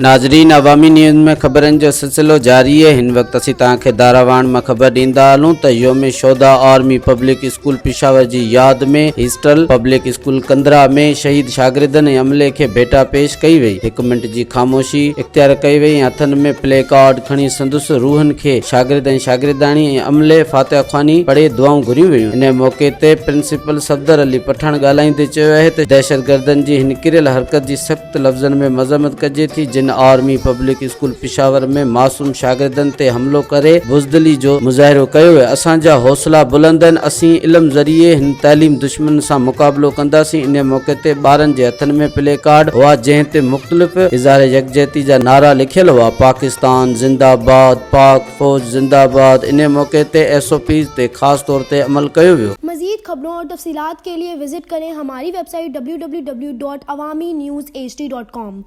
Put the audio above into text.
ناظرين عوامي نيوز ۾ خبرن جو سلسلو جاري اهي هن وقت اسين توهان کي داراواڻ مان خبر ڏيندا هلون ته يوم شهداء آرمي پبلڪ اسڪول پشاور جي ياد ۾ هيسٽل پبلڪ اسڪول ڪنڌرا ۾ شهيد شاگردن ۽ عملي کي ڀيٽا پيش ڪئي وئي هڪ منٽ جي خاموشي اختيار ڪئي وئي ۽ هٿن ۾ پلي ڪارڊ کڻي سندس روحن کي شاگرد ۽ شاگرداڻي ۽ عملي فاتحه خواني پڙهي دعائون گهريون ويون انهي موقعي تي پرنسپل صفدر علي پٺاڻ ڳالهائيندي چيو اهي ته دهشتگردن جي هن ڪريل حرڪت جي سخت لفظن ۾ مذمت ڪجي ٿي جن آرمي پبلڪ اسڪول پشاور ۾ معصوم شاگردن تي حملو ڪري بزدلي جو مظاهرو ڪيو ويو اسان جا حوصلا بلند آهن اسين علم ذريعي هن تعليم دشمن سان مقابلو ڪنداسين انهي موقعي تي ٻارن جي هٿن ۾ پلي ڪارڊ هئا جنهن تي مختلف اظهار يڪجهتي جا نعرا لکيل هئا پاڪستان زنده باد پاڪ فوج زنده باد انهي موقعي تي ايس او پيز تي خاص طور تي عمل ڪيو ويو. مزيد خبرون اور تفصيلات کے لئے وزٽ ڪرين ھماري web site www.awamiNewsHD.com.